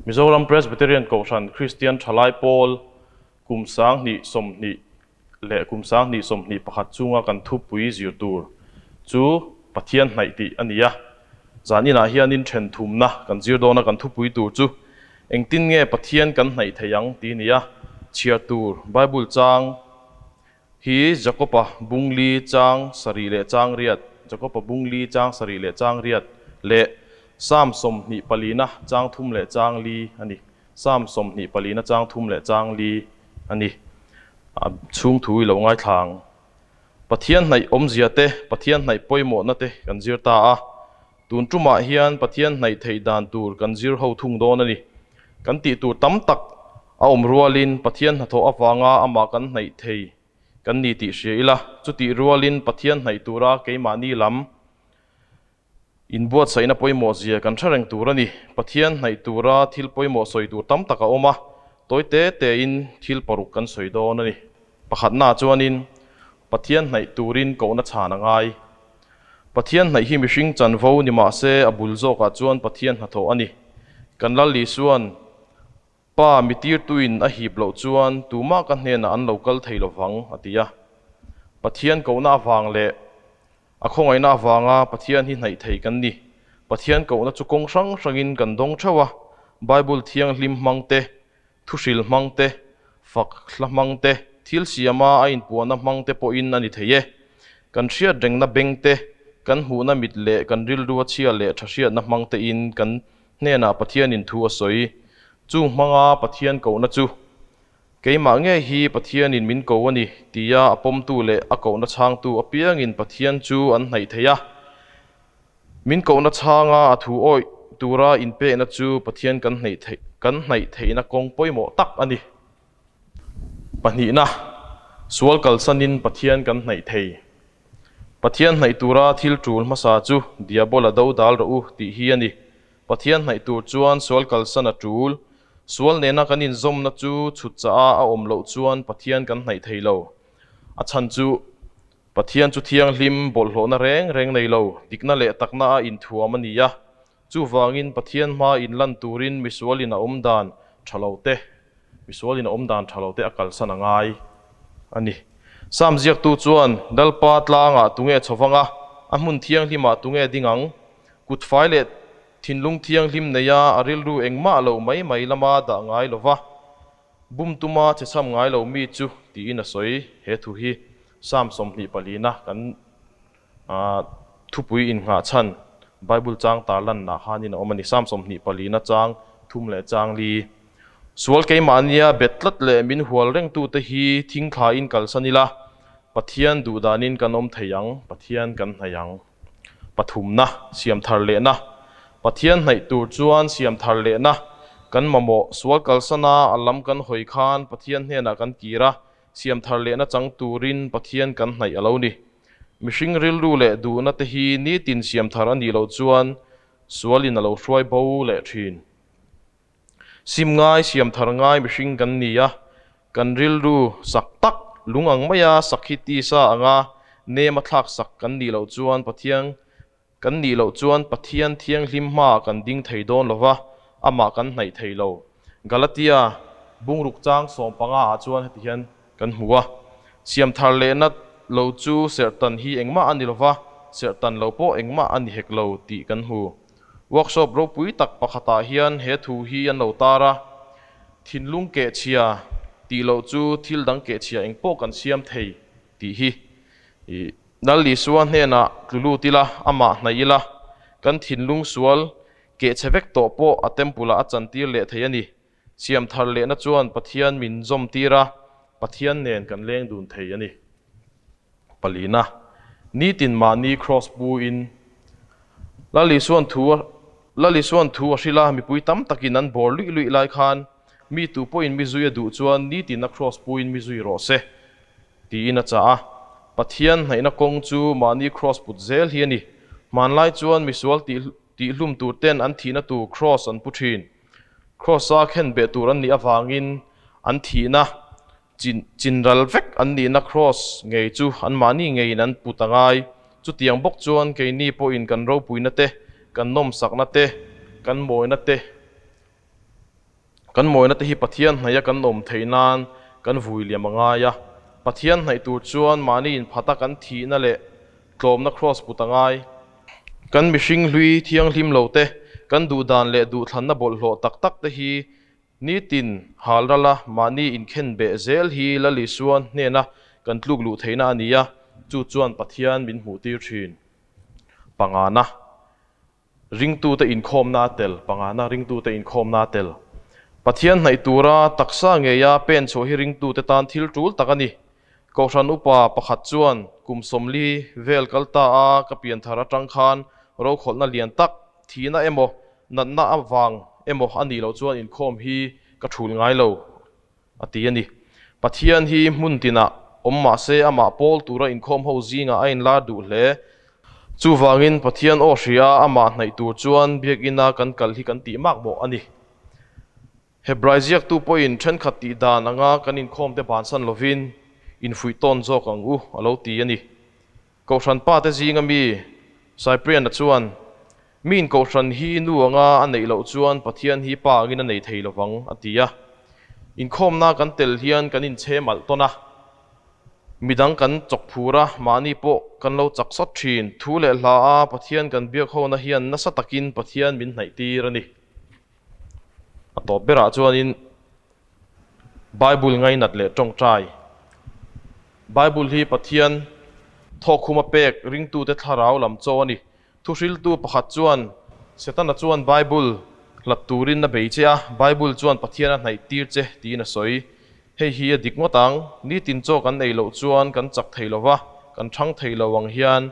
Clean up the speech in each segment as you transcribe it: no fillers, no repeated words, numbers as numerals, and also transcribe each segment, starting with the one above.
Mizoram Presbyterian Kohhran Kristian Thalai Pawl kum 2020 leh kum 2021 chunga kan thupui zir tur chu Pathian hnaih tih a ni a. Zan inah hianin then thumna kan zir dawn a, kan thupui tur chu engtin nge Pathian kan hnaih thei ang tih a ni a. Chhiar tur Bible chang hi Jakoba bung li chang sarih leh chang riat, Jakoba bung li chang sarih leh chang riat leh Psalm 24na chang thum leh chang li a ni. Psalm 24na chang thum leh chang li a ni. A chhung thu i lo ngaithla ang. Pathian hnaih awmzia te, Pathian hnaih pawimawhna te kan zir ta a. Tun tumah hian Pathian hnaih theih dan tur kan zir ho thung dawn a ni. Kan tih tur tam tak a awm rualin Pathian hnathawh avanga amah kan hnaih thei kan ni tih hria ila, chutih rualin Pathian hnaih tura keimahni lam inbuatsaihna pawimawh zia kan hre reng tur a ni. Pathian hnaih tura thil pawimawh sawi tur tam tak a awm a, tawi te tein thil paruk kan sawi dawn a ni. Pakhatnaah chuanin Pathian hnaih turin kohna chhan a ngai. Pathian hnaih hi mihring chanvo ni mah se a bul zawkah chuan Pathian hnathawh a ni. Kan Lal Isuan, Pa, mi tirtuin a hip loh chuan tumah ka hnenah an lo kal thei lovang, a ti a. Pathian kohna avang leh a khawngaihna avanga Pathian hi hnaih thei kan ni. Pathian kohna chu kawng hrang hrangin kan dawng theuh a, Bible thianghlim hmang te, Thuhril hmang te, fak hla hmang te, thil siama a inpuahna hmang te pawhin a ni thei e. Kan hriat rengna beng te, kan hmuhna mit leh kan rilru a chhia leh tha hriatna hmang tein kan hnenah Pathianin thu a sawi. Chung hmanga Pathian kohna chu, Keimah ngei hi Pathianin min ko a ni, tia a pawmtu leh a kohna chhangtu apiangin Pathian chu an hnaih thei a. Min kohna chhanga a thu awih tura inpekna chu Pathian kan hnaih theih kan hnaih theihna kawng pawimawh tak a ni. Pahnihna, sual kalsanin Pathian kan hnaih thei. Pathian hnaih tura thil tul hmasa chu Diabola do dal rawh u tih hi a ni. Pathian hnaih tur chuan sual kalsan a tul. Sual nena kan inzawmna chu chhut chah a a awm loh chuan Pathian kan hnaih thei lo. A chhan chu Pathian chu thianghlim bawlhhlawhna reng reng nei lo, dikna leh takna a inthuam a ni a. Chuvangin Pathian hma inlan turin misualin a awm dan tha lo te, misualin a awm dan tha lo te a kalsan a ngai a ni. Sam ziaktu chuan, Lalpa tlangah tunge chho vang a, a hmun thianghlimah tunge ding ang? Kut fai leh thinlung thianghlim neia a rilru engmah lo mai mai lama dah ngai lo va, Bum tuma che chham ngai lo mi chu tiin a sawi. He thu hi Psalm 24 na kan thupui innghah chhan Bible chang tarlanna khanin a awm a ni. Psalm 24 na chang thum leh chang li. Sual keimahnia bet tlat leh min hual rengtute hi thingthlain kalsan ila, Pathian duhdanin kan awm thei ang, Pathian kan hnaih ang. Pathumna, siam thar lehna. Pathian hnaih tur chuan siam thar lehna kan mamawh. Sual kalsana a lam kan hawi khan Pathian hnenah kan kir a, siam thar lehna chang turin Pathian kan hnaih a lo ni. Mihring rilru leh duhna te hi nitin siam thar a nih loh chuan sualin a lo hruai bo leh thin. Sim ngai, siam thar ngai mihring kan ni a, kan rilru sak tak, lung ang maia sak hi tisa anga nem a thlak sak kan nih loh chuan Pathian kan nih loh chuan Pathian thianghlim hmaah kan ding thei dawn lo va, amah kan hnaih thei lo. Galatia bungruk chang 15 ah chuan heti hian kan hmu a, siam thar lehna lo chu serhtan hi engmah a ni lo va, serhtan lo pawh engmah a ni hek lo tih kan hmu. Workshop ropui tak pakhatah hian he thu hi an lo tar a, Thinlung kehchhia tih loh chu thil dang kehchhia eng pawh kan siam thei tih hi. Lal Isua hnenah tlu lut ila, amah hnaih ila, kan thinlung sual kehchhe vek tawh pawh a temple ah a chantir leh thei a ni. Siam thar lehna chuan Pathian min zawm tir a, Pathian nen kan leng dun thei a ni. Palina, Nitin mahni Kraws pu in Lal Isuan thu a Lal Isuan thu a hrilh a, mipui tam takin an bawr luih luih lai khan mi tu pawhin mi zui a duh chuan nitin a Kraws pu in mi zui rawh se tiin a chah a. Pathian hnaihna kawng chu mahni Kraws put zel hi a ni. Hmanlai chuan misual tih tihhlum tur ten an thihna tur Kraws an pu thin. Kraws-a khenbeh tur an nih avangin an thihna Chinral vek an nihna Kraws ngei chu anmahni ngeiin an put a ngai. Chutiang bawk chuan keini pawhin kan ropuina te, kan nawmsakna te, kan mawina te, Kan mawina te hi Pathian hnaih a kan awm theih nan kan vui liam a ngai a. Pathian hnaih tur chuan mahni inphata kan thihna leh tlawmna kraws put a ngai. Kan mihring hlui thianghlim lo te, kan duhdan leh duhthlanna bawlhhlawh tak tak te hi nitin hal rala mahni inkhen beh zel hi Lal Isua hnena kan tluk luh theihna a ni a, chu chuan Pathian min hmuhtir thin. Pangana. Ringtute inkhawmna a tel, pangana ringtute inkhawmna a tel. Pathian hnaih tura taksa ngeia pen chhuah hi ringtute tan thil tul tak a ni. Kohhran upa pakhat chuan kum 40 vel kal ta a ka pianthar atang khan rokhawlhna lian tak, thihna emaw, natna avang emaw a nih loh chuan inkhawm hi ka thul ngai lo, a ti a ni. Pathian hi hmun tinah awm mah se amah pawl tura inkhawm ho zingah a inlar duh hle. Chuvangin Pathian aw hria amah hnaih tur chuan biakina kan kal hi kan tih mak mawh a ni. Hebrai ziaktu pawhin thenkhat tih dan anga kan inkhawmte bansan lovin infuih tawn zawk ang u a lo ti a ni. Kohhran pa te zinga mi Cyprian-a chuan, Miin kohhran hi nu anga a neih loh chuan Pathian hi pa angin a nei thei lovang, a ti a. Inkhawmna kan tel hian kan inchhem alh tawn a, midang kan chawk phur a, mahni pawh kan lo chak sawt thin. Thu leh hla a Pathian kan biak hona hian nasa takin Pathian min hnaih tir a ni. A tawp berah chuanin Bible ngainat leh tawngtai. Bible hi Pathian thawkkhuma pek ringtute thlarau lam chaw a ni. Thuhriltu pakhat chuan, Setana chuan Bible hlat turin a bei che a, Bible chuan Pathian a hnaih tir che tiin a sawi. Hei hi a dik ngawt ang. Nitin chaw kan ei loh chuan kan chak thei lo va, kan thang thei lo ang hian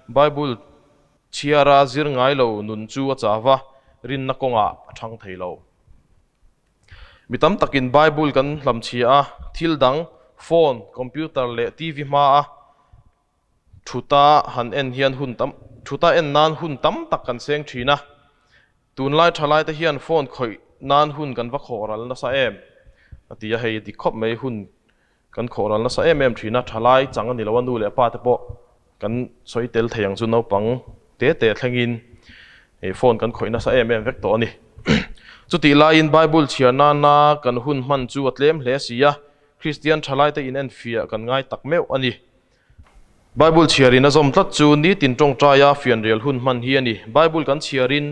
Bible chhiara zir ngai lo nun chu a chau va, rinna kawngah a thang thei lo. Mi tam takin Bible kan hlamchhia a, thil dang, phone, computer leh TV hmaa thuta han en hian hun tam, thuta en nan hun tam tak kan seng thin a. Tunlai thalaite hian phone khawih nan hun kan va khawhral nasa em? A ti a, hei dik khawp mai hun Kan khawhral nasa em em thin a, thalai chang a ni lo a, nu leh pa te pawh kan sawi tel thei ang chu naupang te te thlengin phone kan khawih nasa em em vek tawh a ni. Chutih laiin Bible chhiar nana kan hun hman chu a tlem hle si a, Kristian thalai te inenfiah kan ngai tak meuh a ni. Bible chhiarin a zawm tlat chu nitin tawngtaia fianrial hun hman hi a ni. Bible kan chhiarin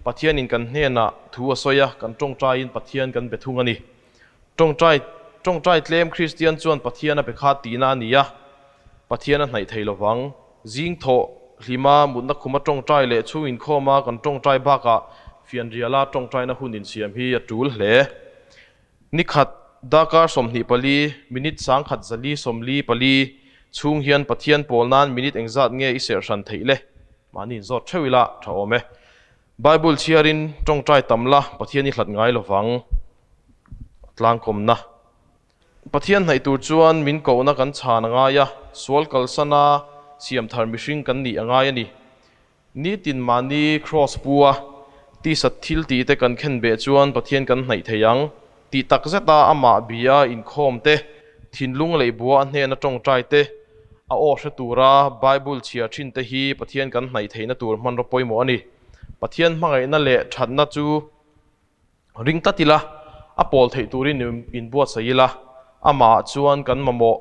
Pathianin kan hnenah thu a sawi a, kan tawngtaiin Pathian kan be thung a ni. Tawngtai tawngtai tlem Kristian chuan Pathian a be kha tihna a ni a, Pathian a hnaih thei lovang. Zing thawh hlima mutna khuma tawngtai leh chhung inkhawma kan tawngtai bakah fianriala tawngtaina hun insiam hi a tul hle. Nikhat darkar 24, minute 1144 chhung hian Pathian pawl nan minute engzat nge i serh hran theih le? Mahni inzawt theuh ila tha awm e. Bible chhiarin tawngtai tam la, Pathian i hlat ngai lovang. Tlangkawmna. Pathian hnaih tur chuan min kohna kan chhan a ngai a, sual kalsana siam thar mihring kan nih a ngai a ni. Nitin mahni kraws pu a, tisa thil tih te kan khen beh chuan Pathian kan hnaih thei ang. Tih tak zeta amah bia inkhawm te, thinlung leh bua a hnena tawngtai te, a aw hre tura Bible chhiar thin te hi Pathian kan hnaih theihna tur hmanraw pawimawh a ni. Pathian hmangaihna leh thatna chu ring tlat ila, a pawl theih turin inbuatsaih ila, amahah chuan kan mamawh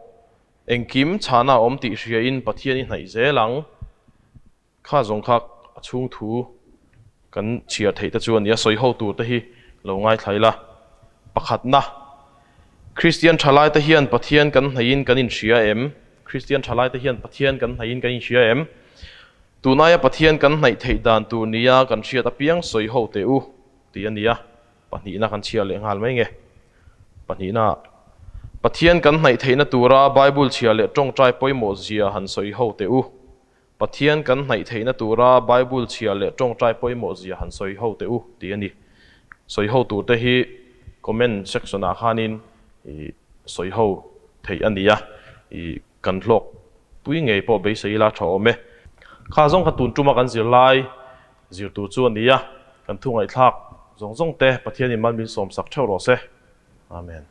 engkim chhana a awm tih hriain Pathian i hnaih zel ang. Kha zawng kha a chhung thu kan chhiar theih te chu a ni a, sawi ho tur te hi lo ngaithla ila. Pakhatna, Kristian thalai te hian Pathian kan hnaihin kan inhria em? Kristian thalai te hian Pathian kan hnaihin kan inhria em? Tunaia Pathian kan hnaih theih dan tur nia kan hriat apiang sawi ho teh u tih a ni a, pahnihna kan chhiar leh nghal mai nge. Pahnihna, Pathian kan hnaih theihna tura Bible chhiar leh tawngtai pawimawh zia han sawi ho teh u. Pathian kan hnaih theihna tura Bible chhiar leh tawngtai pawimawh zia han sawi ho teh u tih a ni. Sawi ho turte hi comment section ah khanin i sawi ho theih a ni a, i kan hlawk pui ngei pawh beisei ila tha awm e. Kha zawng kha tun tuma kan zirlai zir tur chu a ni a, kan thu ngaihthlak zawng zawng te Pathianin mal min sawmsak theuh rawh se. Amen.